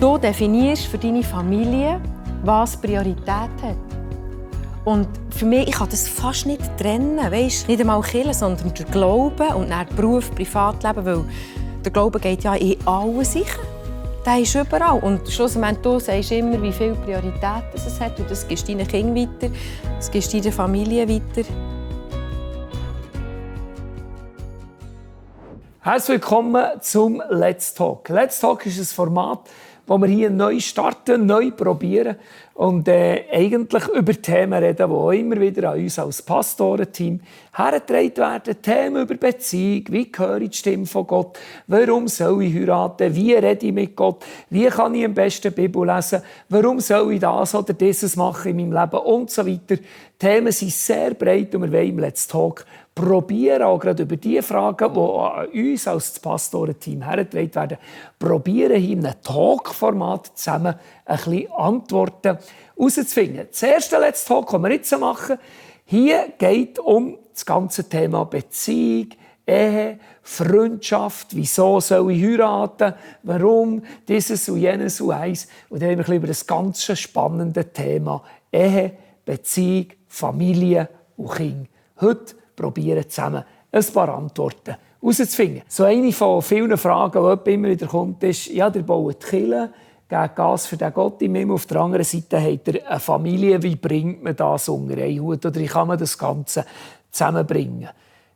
Du definierst für deine Familie, was Priorität hat. Und für mich, ich kann das fast nicht trennen. Weißt, nicht einmal Kirche, sondern der Glaube und dann Beruf, Privatleben. Weil der Glaube geht ja in alles sicher. Der ist überall. Und schlussendlich, du sagst immer, wie viel Priorität es hat. Und das gibst deinen Kindern weiter, das gibst deiner Familie weiter. Herzlich willkommen zum Let's Talk. Let's Talk ist ein Format, wo wir hier neu starten, neu probieren und eigentlich über Themen reden, die auch immer wieder an uns als Pastorenteam hergetragen werden. Themen über Beziehung, wie höre ich die Stimme von Gott, warum soll ich heiraten, wie rede ich mit Gott, wie kann ich am besten die Bibel lesen, warum soll ich das oder dieses machen in meinem Leben und so weiter. Die Themen sind sehr breit und wir wollen im Let's Talk probieren, auch gerade über die Fragen, die an uns als Pastorenteam hergetragen werden, probieren hier in einem Talk-Format zusammen ein bisschen Antworten herauszufinden. Das erste Let's Talk, das wir jetzt machen, hier geht um das ganze Thema Beziehung, Ehe, Freundschaft, wieso soll ich heiraten, warum, dieses und jenes und eins. Und dann haben wir ein bisschen über das ganze spannende Thema Ehe, Beziehung, Familie und Kinder. Heute probieren zusammen ein paar Antworten herauszufinden. So eine von vielen Fragen, die immer wieder kommt, ist, ja, ihr baut Kirche, gebt Gas für den Gott im Himmel. Auf der anderen Seite habt ihr eine Familie. Wie bringt man das unter einen Hut? Oder wie kann man das Ganze zusammenbringen?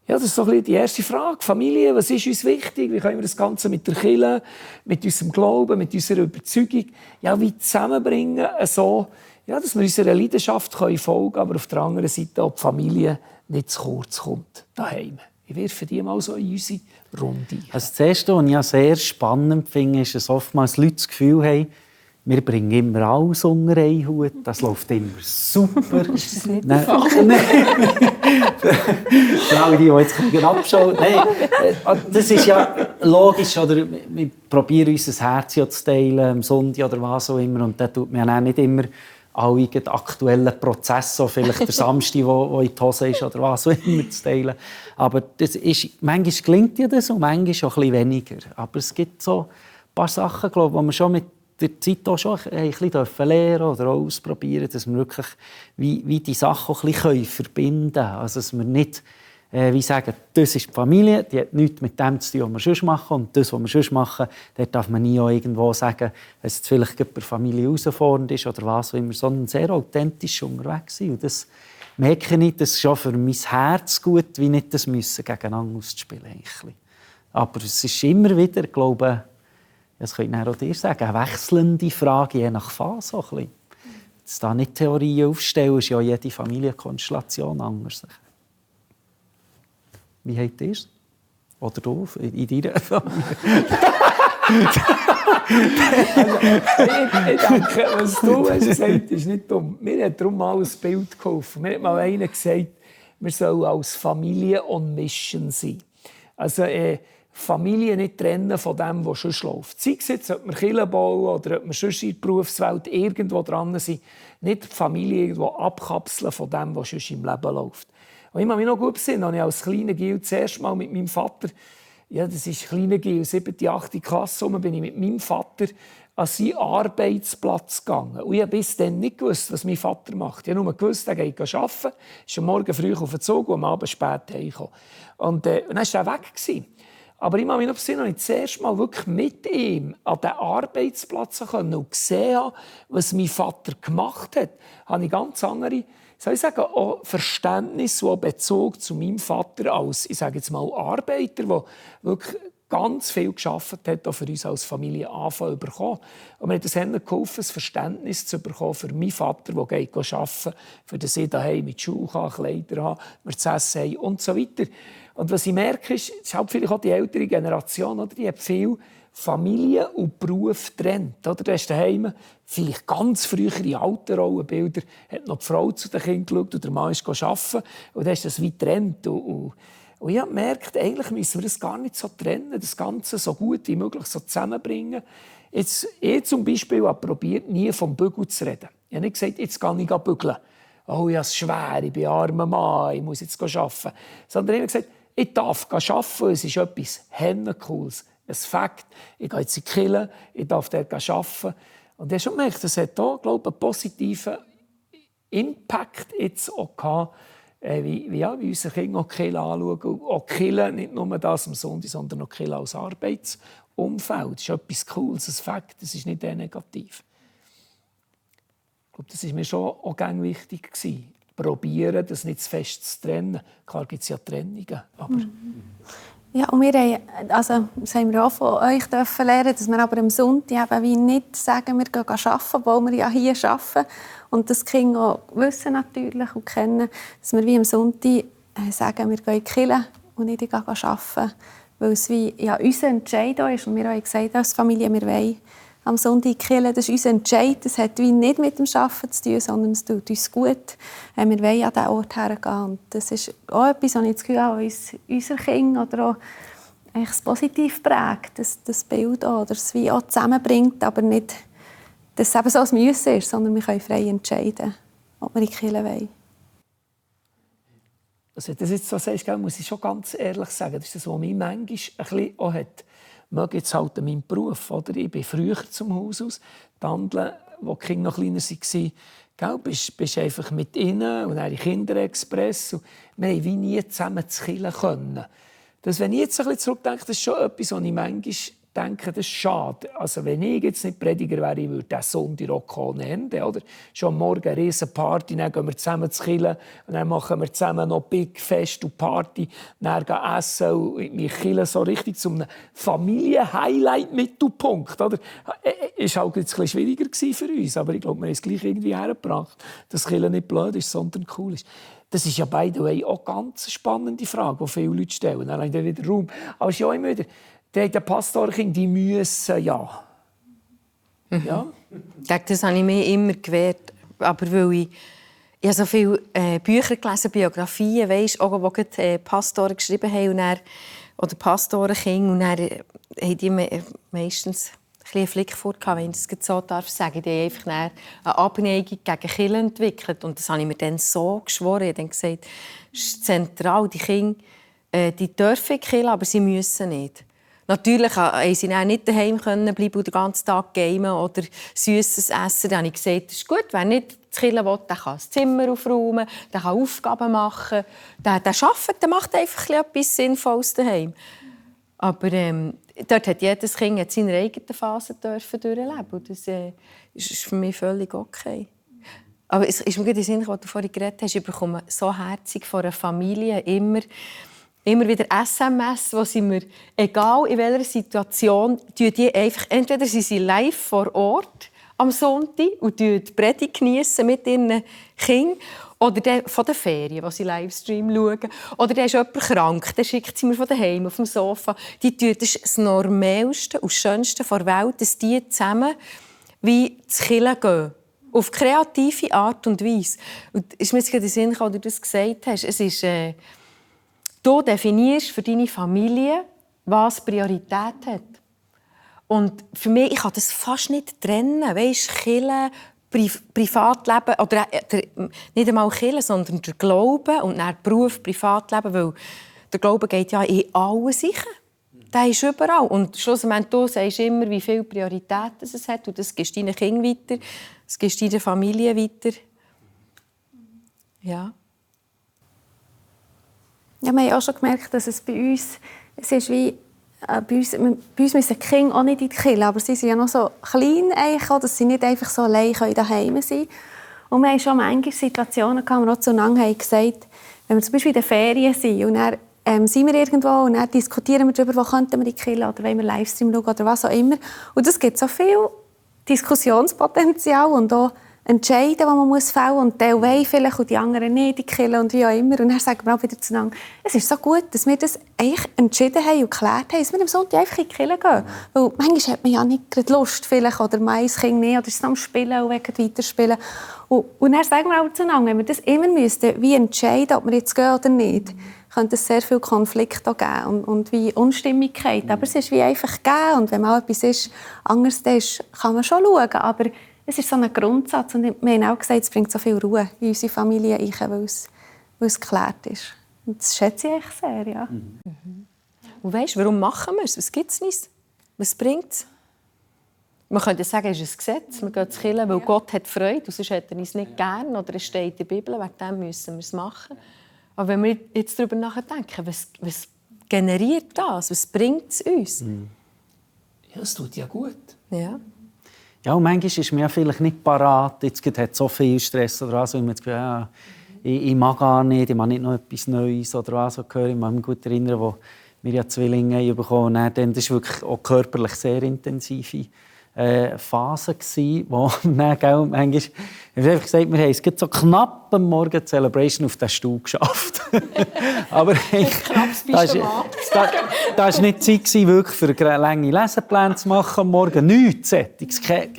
Ja, das ist so ein bisschen die erste Frage. Familie, was ist uns wichtig? Wie können wir das Ganze mit der Kirche, mit unserem Glauben, mit unserer Überzeugung, ja, wie zusammenbringen, so, ja, dass wir unserer Leidenschaft folgen können, aber auf der anderen Seite auch die Familie nicht zu kurz kommt daheim. Ich werfe die mal so in unsere Runde. Also das Erste, was ich sehr spannend finde, ist, dass oftmals Leute das Gefühl haben, wir bringen immer alles unter einen Hut. Das läuft immer super. Ist das nicht Nein. Für alle, die jetzt abschauen. Nein, das ist ja logisch. Oder wir probieren unser Herz zu teilen, am Sonntag oder was auch immer. Und da tut man auch nicht immer alle aktuellen Prozesse, vielleicht der Samstag, wo in die Hose ist oder was auch immer, zu teilen. Aber das ist, manchmal gelingt ja das und manchmal auch ein bisschen weniger. Aber es gibt so ein paar Sachen, glaube ich, die wir schon mit der Zeit auch schon ein bisschen lernen oder auch ausprobieren, dass wir wirklich wie die Sachen auch ein bisschen verbinden können. Also, dass wir nicht wie sagen, das ist die Familie, die hat nichts mit dem zu tun, was wir sonst machen. Und das, was wir sonst machen, dort darf man nie auch irgendwo sagen, wenn es vielleicht bei der Familie herausfordernd ist oder was auch immer, sondern sehr authentisch unterwegs sein. Und das merke ich, das ist schon für mein Herz gut, wie nicht das müssen gegeneinander auszuspielen. Aber es ist immer wieder, glaube ich, das könnte ich auch dir sagen, eine wechselnde Frage, je nach Phase. Auch ein bisschen. Jetzt da nicht Theorien aufstellen, ist ja jede Familienkonstellation anders. Wie habt ihr es? Oder du in deiner Familie? Ich denke, was du hast gesagt, ist nicht dumm. Mir hat darum mal ein Bild geholfen. Mir hat mal einer gesagt, wir sollen als Familie on Mission sein. Also Familie nicht trennen von dem, was sonst läuft. Sei es jetzt, ob wir Kirche bauen oder ob wir sonst in der Berufswelt irgendwo dran sind. Nicht die Familie irgendwo abkapseln von dem, was sonst im Leben läuft. Und ich kann mich noch gut besinnen, als ich als kleiner Gil das erste Mal mit meinem Vater, ja, das ist kleiner Gil, 7., 8. Klasse, bin ich mit meinem Vater an seinen Arbeitsplatz gegangen. Und ich habe bis dann nicht gewusst, was mein Vater macht. Ich habe nur gewusst, er geht arbeiten, ist am Morgen früh auf den Zug und am Abend spät heimgekommen. Und dann war er weg. Aber ich kann mich noch besinnen, als ich das erste Mal wirklich mit ihm an den Arbeitsplatz konnte und gesehen habe, was mein Vater gemacht hat, habe ich ganz andere, soll ich sagen, auch Verständnis und auch Bezug zu meinem Vater als, ich sage jetzt mal, Arbeiter, der wirklich ganz viel gearbeitet hat, auch für uns als Familie anfangen zu bekommen. Und mir hat es geholfen, ein Verständnis zu bekommen für meinen Vater, der arbeiten, für den sie daheim mit Schuhe haben, Kleider haben, wir zu essen haben und so weiter. Und was ich merke, ist halt vielleicht auch die ältere Generation, oder? Die hat viel Familie und Beruf trennt. Oder? Du hast daheim vielleicht ganz frühere alte Rollenbilder, hat noch die Frau zu den Kindern geschaut und der Mann ist arbeiten. Und dann ist das wie getrennt. Und ich habe gemerkt, eigentlich müssen wir das gar nicht so trennen, das Ganze so gut wie möglich so zusammenbringen. Jetzt, ich zum Beispiel habe probiert, nie vom Bügeln zu reden. Ich habe nicht gesagt, jetzt gehe ich bügeln. Oh, ich habe es schwer, ich bin ein armer Mann, ich muss jetzt arbeiten. Sondern ich habe gesagt, ich darf arbeiten, es ist etwas Cooles. ein Fakt. Ich gehe jetzt in die Kirche, ich darf dort arbeiten. Und ich habe schon gemerkt, das hat auch, glaube ich, einen positiven Impact jetzt auch gehabt, wie unsere Kinder auch die Kirche anschauen. Und auch die Kirche, nicht nur das am Sonntag, sondern auch die Kirche als Arbeitsumfeld. Das ist etwas Cooles, ein Fakt, das ist nicht negativ. Ich glaube, das war mir schon auch ganz wichtig. Probieren, das nicht zu fest zu trennen. Klar gibt es ja Trennungen, aber... Ja, und wir haben, also, das haben wir auch von euch lernen, dass wir aber am Sonntag eben wie nicht sagen, wir gehen arbeiten, obwohl wir ja hier arbeiten. Und das Kind auch wissen natürlich und kennen, dass wir wie am Sonntag sagen, wir gehen in die Kirche und nicht arbeiten. Weil es wie ja, unser Entscheid ist. Und wir haben gesagt, als Familie, wir wollen am Sonntag in die Kirche. Das ist unser Entscheid. Das hat wie nicht mit dem Arbeiten zu tun, sondern es tut uns gut. Wir wollen an diesen Ort hergehen. Und das ist auch etwas, was ich das Gefühl habe, unser Kind oder auch das positiv prägt, das Bild auch, oder es wie auch zusammenbringt, aber nicht, dass es eben so ein Müssen ist, sondern wir können frei entscheiden, ob wir in die Kirche wollen. Also, das jetzt so sagst, muss ich schon ganz ehrlich sagen, das ist das, was mich manchmal ein bisschen auch hat. Ich mag jetzt halt an meinem Beruf. Oder? Ich bin früher zum Haus aus. Die Handeln, als die Kinder noch kleiner waren, bist einfach mit ihnen und dann in Kinderexpress. Und wir konnten wie nie zusammen zu Kirche können. Das, wenn ich jetzt ein bisschen zurückdenke, das ist schon etwas, was ich manchmal denke, das ist schade. Also, wenn ich jetzt nicht Prediger wäre, ich würde diesen Sonntag auch ohne Ende. Oder? Schon am Morgen eine riesen Party, dann gehen wir zusammen zu Kirche und dann machen wir zusammen noch Big Fest und Party. Dann gehen wir essen und mich Kirche so richtig zum Familien-Highlight-Mittelpunkt. Oder? Es war halt jetzt ein bisschen schwieriger für uns, aber ich glaube, wir haben es gleich irgendwie hergebracht, dass Kirche nicht blöd ist, sondern cool ist. Das ist ja by the way auch eine ganz spannende Frage, die viele Leute stellen. Dann haben wir wieder Raum. Aber es ist ja auch immer wieder, die Pastorkinder, die müssen ja. Ja? Das habe ich mir immer gewehrt. Aber weil ich habe so viele Bücher gelesen, Biografien, weißt, auch wo Pastoren geschrieben haben, und dann, oder Pastorenkinder, und dann haben die meistens einen Flick vor, wenn ich das so darf sagen. Die haben einfach eine Abneigung gegen Kirche entwickelt. Und das habe ich mir dann so geschworen. Ich habe dann gesagt, es ist zentral, die Kinder die dürfen in die Kirche, aber sie müssen nicht. Natürlich konnten sie nicht daheim bleiben und den ganzen Tag gamen oder Süßes essen. Dann habe ich gesagt, das ist gut, wer nicht zur Kirche will, der kann das Zimmer aufräumen, der kann Aufgaben machen, der arbeitet, der macht einfach etwas Sinnvolles daheim. Aber dort hat jedes Kind seine eigene Phase durchleben. Und das ist für mich völlig okay. Aber es ist mir gerade in den Sinn, was du vorhin geredet hast, ich bekomme so herzig von einer Familie immer wieder SMS, wo sie mir, egal in welcher Situation, die einfach, entweder sind sie live vor Ort am Sonntag und die Predigt geniessen mit ihren Kindern, oder von den Ferien, wo sie Livestream schauen. Oder dann ist jemand krank, dann schickt sie mir von daheim auf dem Sofa. Das ist das Normalste und Schönste der Welt, dass die zusammen wie zu Kirche gehen. Auf kreative Art und Weise. Und es ist mir jetzt gerade in den Sinn gekommen, als du das gesagt hast. Es ist, du definierst für deine Familie, was Priorität hat. Und für mich, ich kann das fast nicht trennen. Weisst, Kirche, Privatleben, oder nicht einmal Kirche, sondern der Glaube und dann Beruf, Privatleben, weil der Glaube geht ja in alles sicher. Der ist überall. Und schlussendlich, du sagst immer, wie viele Prioritäten es hat. Und das gibst deinen Kindern weiter, das gibst deiner Familie weiter. Ja. Ja, wir haben auch schon gemerkt, dass es bei uns, es ist wie, bei uns müssen die Kinder auch nicht in die Kirche, aber sie sind ja noch so klein, dass sie nicht einfach so allein daheim sein können. Und wir haben schon manche Situationen gehabt, wo wir auch zueinander haben gesagt, wenn wir zum Beispiel in den Ferien sind und dann sind wir irgendwo und dann diskutieren wir darüber, wo könnten wir in die Kirche oder wollen wir Livestream schauen oder was auch immer. Und es gibt so viel Diskussionspotenzial und auch Entscheiden, die man fällen muss. Und die wollen vielleicht und die anderen nicht, die Kirche und wie auch immer. Und dann sagen wir auch wieder zueinander, es ist so gut, dass wir das eigentlich entschieden haben und geklärt haben, dass wir am Sonntag einfach in die Kirche gehen. Weil manchmal hat man ja nicht gerade Lust, vielleicht, oder mein Kind nicht, oder ist am Spielen und will weiterspielen. Und dann sagen wir auch zueinander, wenn wir das immer müssten, wie entscheiden, ob wir jetzt gehen oder nicht, könnte es sehr viel Konflikt auch geben und wie Unstimmigkeit. Aber es ist wie einfach gegeben. Und wenn mal etwas ist, anders ist, kann man schon schauen. Aber es ist so ein Grundsatz. Und wir haben auch gesagt, es bringt so viel Ruhe in unsere Familie rein, weil es geklärt ist. Und das schätze ich sehr, ja. Und weißt, warum machen wir es? Was gibt es nicht? Was bringt es? Man könnte sagen, es ist ein Gesetz. Wir gehen zu Kirche, weil Gott hat Freude. Und sonst hat er uns nicht gern. Oder es steht in der Bibel, wegen dem müssen wir es machen. Aber wenn wir jetzt darüber nachdenken, was generiert das? Was bringt es uns? Ja, es tut ja gut. Ja. Ja, und manchmal ist man ja vielleicht nicht parat. Jetzt hat so viel Stress oder was, weil man das Gefühl, ja, ich mag gar nicht, ich mag nicht noch etwas Neues oder was hören. Ich kann mich gut erinnern, wo wir ja Zwillinge bekommen haben. Das war wirklich auch körperlich sehr intensive Phase, wo dann, manchmal, ich habe einfach gesagt, wir haben es so knapp am Morgen die Celebration auf den Stuhl geschafft. Aber das war nicht Zeit, wirklich für lange Lesepläne zu machen am Morgen. Nichts.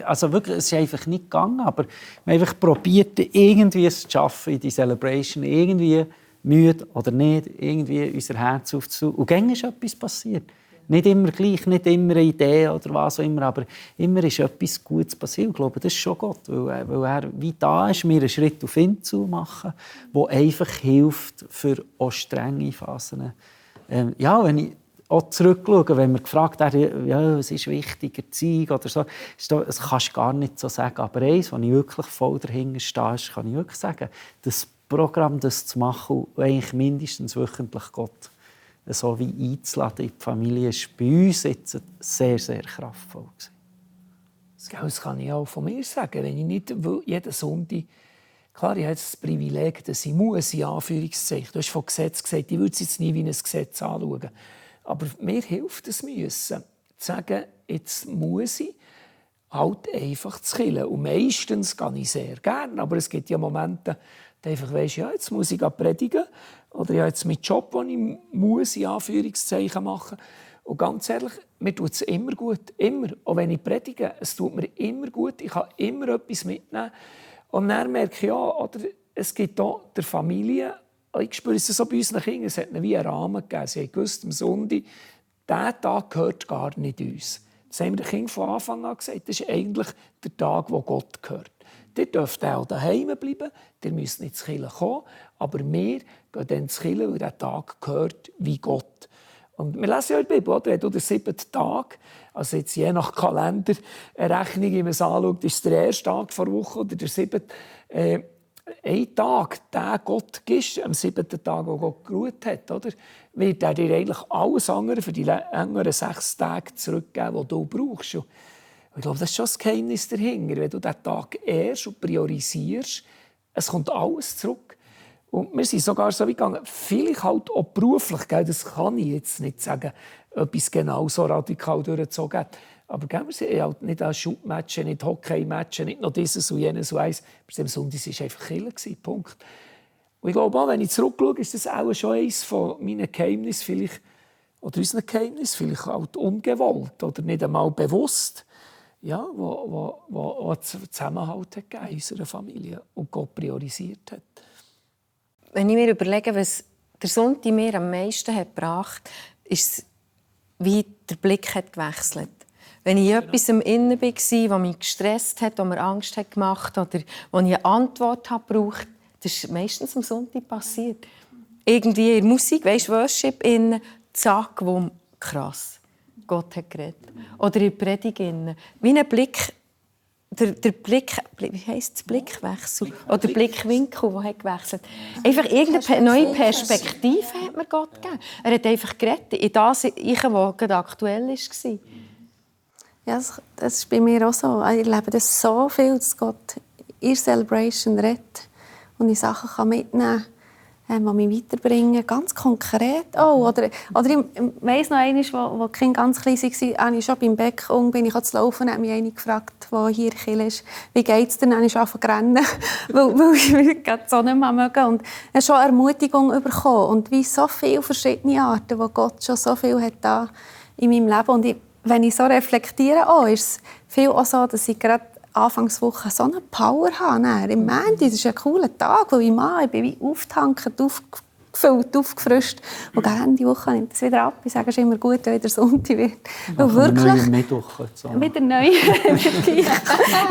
Also wirklich, es ist einfach nicht gegangen. Aber wir haben einfach probiert, irgendwie es zu schaffen in die Celebration. Irgendwie müde oder nicht, irgendwie unser Herz aufzutun. Und dann ist etwas passiert. Nicht immer gleich, nicht immer eine Idee oder was auch immer, aber immer ist etwas Gutes passiert. Ich glaube, das ist schon Gott, weil er wie da ist, mir einen Schritt auf ihn zu machen, der einfach hilft für auch strenge Phasen. Ja, wenn ich auch zurückschaue, wenn man gefragt hat, ja, was ist wichtiger, Zeug oder so, das kannst du gar nicht so sagen. Aber eins, wo ich wirklich voll dahinter stehe, kann ich wirklich sagen, das Programm, das zu machen, eigentlich mindestens wöchentlich Gott so wie einzuladen in die Familie, ist bei uns jetzt sehr, sehr kraftvoll. Das kann ich auch von mir sagen. Wenn ich nicht jeden Sonntag... Klar, ich habe das Privileg, dass ich muss, in Anführungszeichen. Du hast von Gesetz gesagt, ich würde es jetzt nie wie ein Gesetz anschauen. Aber mir hilft es müssen. Zu sagen, jetzt muss ich halt einfach zu killen. Und meistens gehe ich sehr gerne. Aber es gibt ja Momente, da einfach weisst, ja, jetzt muss ich predigen. Oder ich habe jetzt meinen Job, den ich muss, in Anführungszeichen machen. Und ganz ehrlich, mir tut es immer gut. Immer. Auch wenn ich predige, es tut mir immer gut. Ich kann immer etwas mitnehmen. Und dann merke ich, ja, oder es gibt auch der Familie, ich spüre es so bei unseren Kindern, es hat ihnen wie einen Rahmen gegeben. Sie haben gewusst, am Sonntag, dieser Tag gehört gar nicht uns. Das haben wir den Kindern von Anfang an gesagt. Das ist eigentlich der Tag, wo Gott gehört. Ihr dürft auch daheim bleiben, ihr müsst nicht zu Kirche kommen, aber wir gehen dann zu Kirche, weil dieser Tag gehört wie Gott. Und wir lesen ja in der Bibel, oder? Wenn du den 7. Tag, also jetzt je nach Kalenderrechnung, wie man es anschaut, ist es der 1. Tag der Woche oder der 7. Ein Tag, den Gott gibt, am 7. Tag, wo Gott geruht hat, oder? Wird er dir eigentlich alles andere für die längeren 6 Tage zurückgeben, die du brauchst. Und ich glaube, das ist schon das Geheimnis dahinter. Wenn du diesen Tag ehrst und priorisierst, es kommt alles zurück. Und wir sind sogar so weit gegangen, vielleicht halt auch beruflich, gell, das kann ich jetzt nicht sagen, etwas genau so radikal durchgezogen. Aber gell, wir sind halt nicht an Schubmatchen, nicht Hockey-Matchen, nicht noch dieses und jenes und eins. Am Sonntag war einfach Kirche, Punkt. Und ich glaube auch, wenn ich zurückschaue, ist das auch schon eines von meinen Geheimnissen, vielleicht, oder unseren Geheimnissen, vielleicht halt ungewollt oder nicht einmal bewusst, ja, wo Zusammenhalt hat gegeben in unserer Familie und Gott priorisiert hat. Wenn ich mir überlege, was der Sonntag mir am meisten hat gebracht hat, ist es, wie der Blick hat gewechselt. Wenn ich etwas im Innen war, das mich gestresst hat, das mir Angst hat gemacht oder wo ich eine Antwort brauchte, das ist meistens am Sonntag passiert. Irgendwie in der Musik, weisst, Worship innen, zack, wo krass, Gott hat geredet. Oder in der Predigt innen. Wie ein Blick. Der Blick, wie heisst es, Blickwechsel? Oder Blickwinkel, der hat gewechselt. Einfach irgendeine neue Perspektive hat mir Gott gegeben. Er hat einfach geredet, in das, was gerade aktuell war. Ja, das ist bei mir auch so. Ich erlebe das so viel, dass Gott in der Celebration redet und ich Sachen mitnehmen kann, die mich weiterbringen. Ganz konkret auch. Oder ich weiss noch einmal, als die Kinder ganz klein waren, habe ich schon beim Beck bin ich zu laufen und habe mich eine gefragt, die hier in Kiel ist, wie geht es dir? Dann habe ich angefangen zu rennen, weil ich gerade so nicht mehr mögen. Und ich habe schon Ermutigung bekommen. Und wie so viele verschiedene Arten, wo Gott schon so viel hat da in meinem Leben. Und wenn ich so reflektiere, ist es viel auch so, dass ich gerade Anfangswoche so eine Power habe. Im Montag, das ist ein cooler Tag, weil ich bin wie aufgetankt, aufgefüllt, aufgefrischt. Und Ende Woche nimmt es wieder ab. Ich sage, es ist immer gut, wenn wieder Sonntag wird. Weil wirklich... Wieder neu.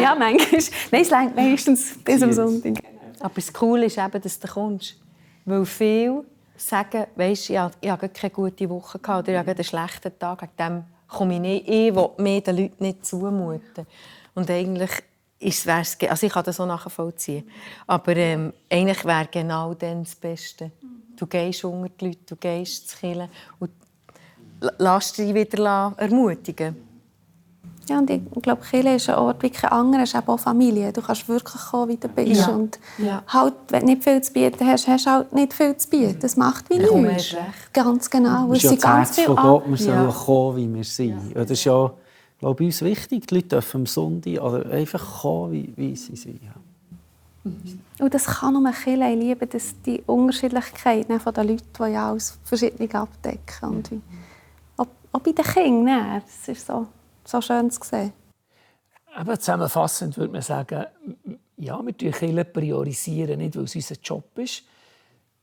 Ja, manchmal. Nein, es reicht meistens bis am Sonntag. Aber das Coole ist eben, dass du kommst. Weil viele sagen, weisst, ich hatte keine gute Woche oder ich hatte einen schlechten Tag, wegen dem komme ich will mir den Leuten nicht zumuten. Und eigentlich wär's, also ich kann das so nachvollziehen. Aber eigentlich wäre genau dann das Beste. Du gehst unter die Leute, du gehst zu Kirche und lass dich wieder ermutigen. Ja, und ich glaube, Kirche ist ein Ort wie kein anderer, ist eben auch Familie. Du kannst wirklich kommen, wie du bist. Ja. Und Ja. halt, wenn du nicht viel zu bieten hast, hast du halt nicht viel zu bieten. Das macht wie Ja, nichts. Ganz genau. Das ist ja sind das ganz Herz viele von Gott, wir sollen Ja. kommen, wie wir sind. Ja. Das ist ja, glaube ich, uns wichtig. Die Leute dürfen am Sonntag oder einfach kommen, wie sie sind. Ja. Und das kann nur Kirche. Ich liebe das, die Unterschiedlichkeit der Leute, die ja alles verschiedene abdecken. Und wie, auch bei den Kindern. Das ist so schön zu sehen. Aber zusammenfassend würde man sagen, ja, wir priorisieren Kirche nicht, weil es unser Job ist.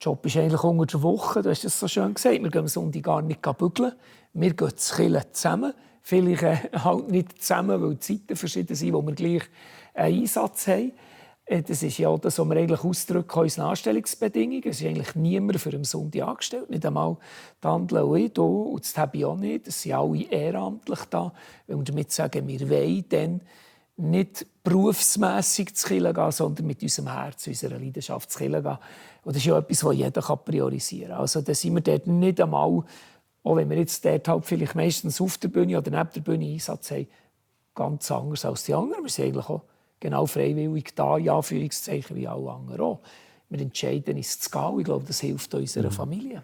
Der Job ist eigentlich unter der Woche, du hast es so schön gesagt. Wir gehen am Sonntag gar nicht bügeln. Wir gehen zur Kirche zusammen. Vielleicht halt nicht zusammen, weil die Zeiten verschieden sind, wo wir gleich einen Einsatz haben. Das ist ja das, was wir eigentlich ausdrücken, unsere Anstellungsbedingungen. Es ist eigentlich niemand für den Sonntag angestellt. Nicht einmal die Handel und ich, und das Tabi auch nicht. Es sind alle ehrenamtlich da. Weil wir damit sagen, wir wollen dann nicht berufsmässig zu Kirche gehen, sondern mit unserem Herz, unserer Leidenschaft zu Kirche gehen. Und das ist ja etwas, das jeder priorisieren kann. Also da sind wir dort nicht einmal, auch wenn wir jetzt dort halt vielleicht meistens auf der Bühne oder neben der Bühne Einsatz haben, ganz anders als die anderen. Wir sind eigentlich auch genau freiwillig da, in Anführungszeichen, wie alle anderen auch. Wir entscheiden uns zu gehen. Ich glaube, das hilft unserer Familie.